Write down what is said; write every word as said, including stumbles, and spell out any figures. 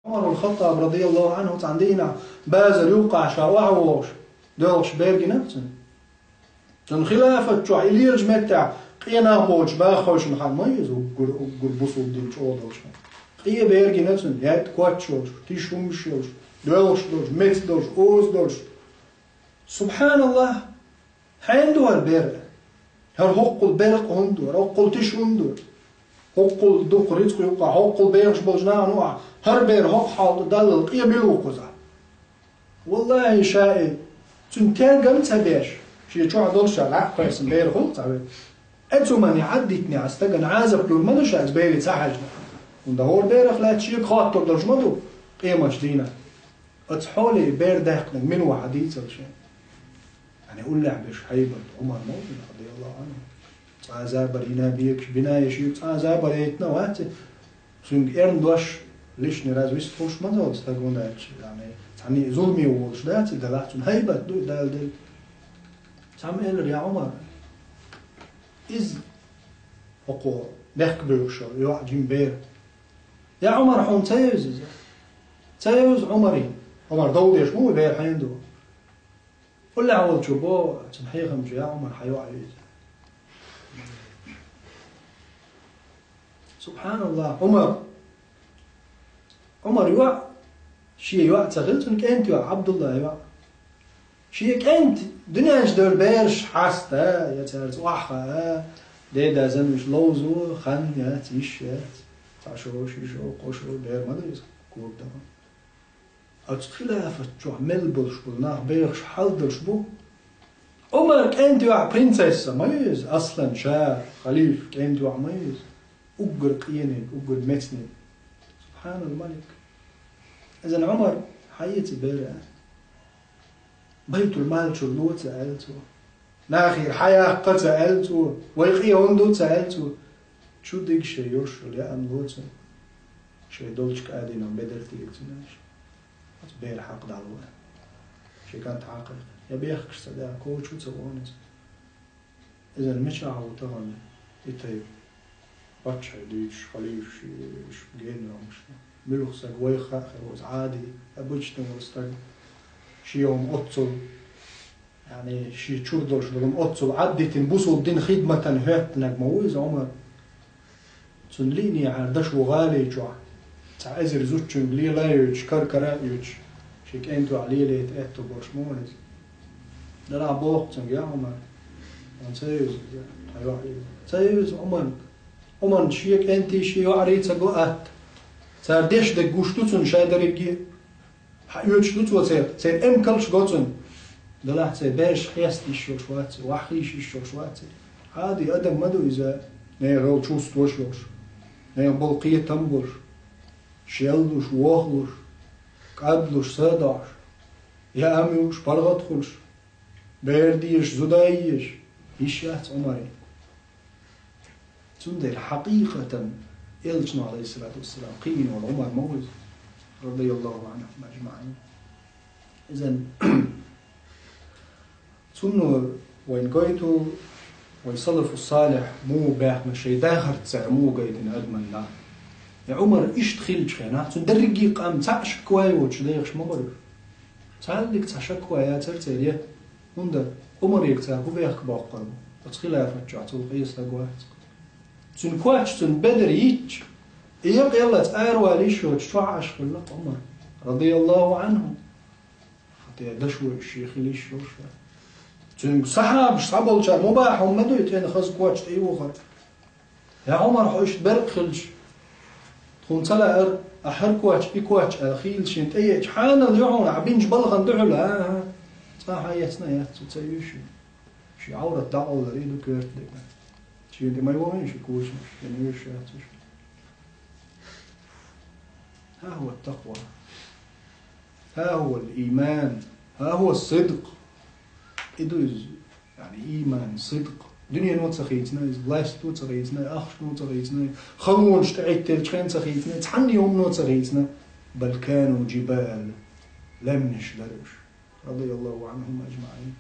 Ӏумар ибн Хаттаб, радияллаху Ӏанху, цхьана дийнахь базар юккъехь ша охьавогӀуш, доьлхуш бер гина цунна. Цуьнан хилафат чохь и лелачу меттехь къен нах боцуш баха хевшина хьан ма иза уггар, уггар бусулба дин чӀогӀа долуш хьан. Къен бер гина цунна, яйтта коч йолуш, тиша хӀумаш йолуш, доьлхуш долуш, меца долуш, оза долуш. Субханаллах! Хьенан ду хӀара бер? ХӀара хӀоккхул беркъа хӀунда ду? ХӀара хӀоккхул тиша хӀунда ду? ХӀоккхул дукха рицкъ юккъехь, хӀоккхул бехаш болчу нахана юкъахь, хӀара бер хӀокху хьалта даллал къен мила ву кхузахь? Валлахи, ша и цуьнан тергам ца беш, шен чохь долуш ша лаьа кхойсан бер хуьлу цхьа вер. Эцу мани Ӏаддитинехь стагана Ӏазап лур ма ду ша иза бере ца хьаьжна. ХӀунда хӀора берах лаьцна шега хоттур долуш ма ду къемаш дийнахь. Оцу хьоле бер даьккхинарг мила ву хьан дийцал шен? Яъни уллехь берш хьайбарт Ӏумар ма ву, радияллаху Ӏанху. Цкъа а забар йина бегаш, бина еш ю, цкъа а забар яйтина вац и. Цуьнга эрна дош лишний раз вистхуьлуш ма ца волу стаг, хӀунда аьлча, яъни, цхьанне а зуламе волуш дац и, делахь цуьнан хьайбат ду и Дала делла. Цхьамма элира: «Я Ӏумар, иза хӀокхо мехкабевзаш йоӀ жима бер». «Я Ӏумар, хьуна ца евза иза?» «Ца евза Ӏумаре». Ӏумар дов деш ма ву, бер хьенан ду. Уллехь волчо боху цуьнан хьехамчо: «Я Ӏумар, хьан йоӀ ю иза». Субханаллах, Ӏумар. Ӏумар йоӀ, шен йоӀ ца хилла цуьнан, кӀентан йоӀ, Ӏабдуллан йоӀ. Шен кӀентан дуьнен чу девлла бераш хьаста я цаьрца охьахаа, деда занвеш ловзо, хан яц, йиш яц. Цхьа шо, ши шо, кхо шо, бер ма ду иза, кога даха. Оцу хилафат чохь мел болуш болу нах бехаш хьал долуш бу. Ӏумар кӀентан йоӀ принцесса ма ю иза, аслан ша, халифа кӀентан йоӀ ма ю иза. Уггар къениг, уггар мецниг. Субханал малик. Иза Ӏумар хьаэца бер а. Байтул-мал чуьра ло ца аьлла цо. Нахера хьаяккха ца аьлла цо, вай къен хӀунда ду ца аьлла цо. Чу дигга шайн йолуш йолу яа ло цунна. Шайн долчу кӀадинах бедар тӀера цуьнан аьлла. Оцу бер хьакха дӀало. Шен кӀант хьакха. Я бехкаш ца да, коча ца вон иза. Иза мичахь ву тахана и тайпа? Паччахье дуьйцуш, халифаш, генералаш. Муьлха саг вайх хаа хир ву иза, Ӏади, обычный волу стаг. Шен хӀума оццул, яъни, шен чуьра долуш долу хӀума оццул Ӏаддитина, бусулба дин хидматан хӀоьттинарг ма ву иза Ӏумар. Цуьнан лиънехьара дашо гӀали чохь, цхьа эзар зудчуьнга лела а йойтуш, кар-кара а оьцуш, шен кӀентан йоӀ лелайта аьтто болуш ма вара иза. Делахь боху цуьнга: «Я Ӏумар, хьуна ца евза иза, хьан йоӀ ю иза?» Ца евза Ӏумарна. Ӏумарна шен кӀентий, шен йоӀарий ца го атта. Цара деш дерг гуш ду цунна шадерриге а. Хьан оьцуш ду цо церан, церан эмкалш го цунна. Делахь церан баьрша хеста йиш йолуш вац и, ваьхьа хийша йиш йолуш вац и. Ӏади адам ма ду иза, нехан ролла чувстваш йолуш, нехан болу кхетам болуш, шеллуш, вохлуш, кӀадлуш, садоӀуш, яам юуш, паргӀат хуьлуш, бер дезаш, зуда езаш, йиш яц Ӏумаре. Цундела хьакъикъатан элчано, алейхиссалату вассалам, кхиийна волу Ӏумар ма ву иза, радияллаху анхум аджмаин. Изан цунна вайн гойту, вайн салафу салих муха баьхна, шайн дахарца цара муха гайтина адаман да. Я Ӏумар иштта хилча хенахь, цуьнан дерриге а къам цхьаъ шаквай воцуш дехаш ма бара уьш. Цхьаьллиг цхьа шаква яцара церан, хӀунда Ӏумарега цара хӀун бехк боккхур бу? Оцу хилафат чохь цул къен стаг вац. Цуьнан коч, цуьнан бедар йитча, и якъ яллалц аравала йиш йоцуш чохь Ӏаш хилла Ӏумар, радияллаху анху. ХӀаьта дашо шен хила йиш йолуш вара. Цуьнга сахьабаш схьаболчара мубахь хӀума ма дуй, цӀена хаза коч тӀе йохар. Я Ӏумар, хьо иштта беркъа хилча, тхуна ца лаьара, ахь хӀара коч, и коч аьлла, хийла шен тӀееача, хьанал ю хьуна, ахь бинчу балхана дуьхьал, а? Цкъа а хьаэцна а яц цо, ца юьйш ю. Шен Ӏаврат дӀакъовлар и ду коьрта дерг. Шена тӀе ма йогӀийша и кучамаш, шена юьйш яц уьш. ХӀа хӀува такъва. ХӀа хӀува иман. ХӀа хӀува сидкъ. И ду иза, яъни, ийман, сидкъ. Дуьнено ца хийцина иза, власто ца хийцина, ахчано ца хийцина, халонаш тӀе Ӏиттелчхьан ца хийцина, цхьанне хӀумано ца хийцина. Бал кану джибал. Лаьмнаш дара уьш. Радияллаху анхум аджмаин.